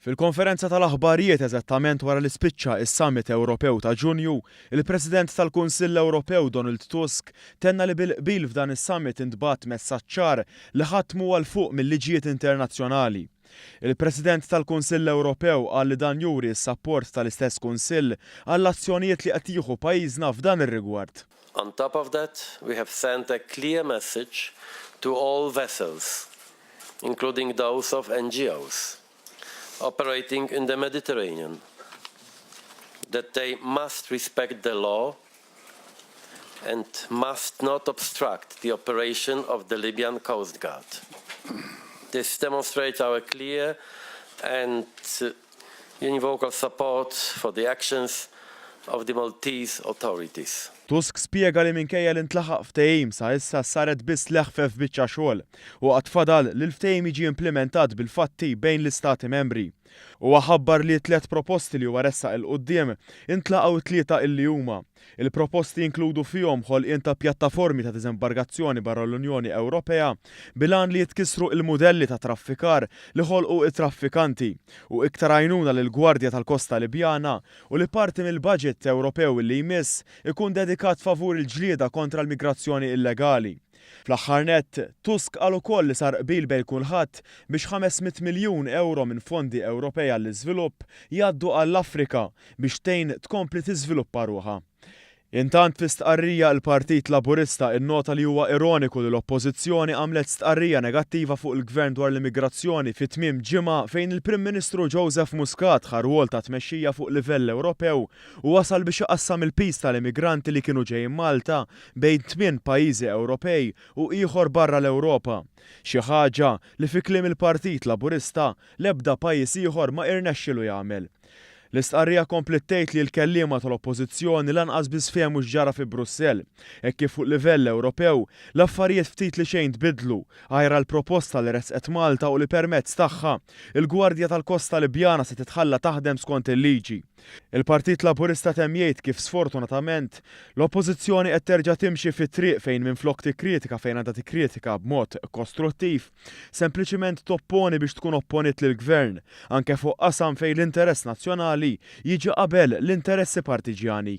Fil-konferenza tal-aħbarijiet eżattament wara li spiċċa is-Summit Ewropew ta' Ġunju, il-President tal-Kunsill Ewropew Donald Tusk tenna li bil-qbil f'dan is-summit intbagħat messaġġ ċar li ħadd mhu 'l fuq mill-liġijiet internazzjonali. Il-President tal-Kunsill Ewropew qal li dan juri s-sapport tal-istess Kunsill għall-azzjonijiet li qed jieħu pajjiżna f'dan ir-rigward. On top of that, we have sent a clear message to all vessels, including those of NGOs operating in the Mediterranean, that they must respect the law and must not obstruct the operation of the Libyan Coast Guard. This demonstrates our clear and univocal support for the actions of the Maltese authorities. Tusk spjega li minkejja li ntlaħaq ftehim, sa issa saret biss leħfef biċċa xogħol u għad fadal li l-ftehim jiġi implementat bil-fatti bejn l-istati membri. Huwa ħabbar li tliet proposti li huwa ressaq 'il quddiem intlaqgħu tlieta illi huma. Il-proposti jinkludu fihom ħolqien ta' pjattaformi ta' diżembarkazzjoni barra l-Unjoni Ewropea bil-għan li jitkissru il-modelli ta' traffikar li ħolqu it-traffikanti u iktar għajnuna lill-Gwardja tal-Kosta Libjana u li parti mill-budget Ewropew li jmiss ikun dedikat favur il-ġlieda kontra l-migrazzjoni illegali. Fl-aħħar nett, Tusk qal ukoll li sar qbil bejn kulħadd biex 500 miljun euro minn fondi Ewropej għall-iżvilupp jgħaddu għall-Afrika biex tgħin tkompli tiżviluppa ruħha. Intant, fi stqarrija, il-Partit Laburista innota li huwa ironiku li l-Oppożizzjoni għamlet stqarrija negattiva fuq il-Gvern dwar l-immigrazzjoni fi tmiem ġimgħa fejn il-Prim Ministru Joseph Muscat ħa rwol ta' tmexxija fuq livell Ewropew u wasal biex iqassam il-piż tal-immigranti li kienu ġejjin Malta bejn tmien pajjiżi Ewropej u ieħor barra l-Ewropa. Xi ħaġa li fi kliem il-Partit Laburista l-ebda pajjiż ieħor ma irnexxilu jagħmel. L-istqarrija kompliet tgħid li l-kelliema tal-Oppożizzjoni lanqas biss fehmu x'ġara fi Brussell, hekk kif fuq livell Ewropew l-affarijiet ftit li xejn tbidlu, għajr l-proposta li resqet Malta u li permezz tagħha il-Gwardja tal-Kosta Libjana se titħalla taħdem skont il-liġi. Il-Partit Laburista temm jgħid kif sfortunatament l-Oppożizzjoni qed terġa' timxi fit-triq fejn minflok tikkritika fejn għandha tikkritika b'mod kostruttiv, sempliċiment topponi biex tkun opponiet lill-gvern, anke fuq qasam fejn l-interess nazzjonali jiġi qabel l-interessi partiġjani.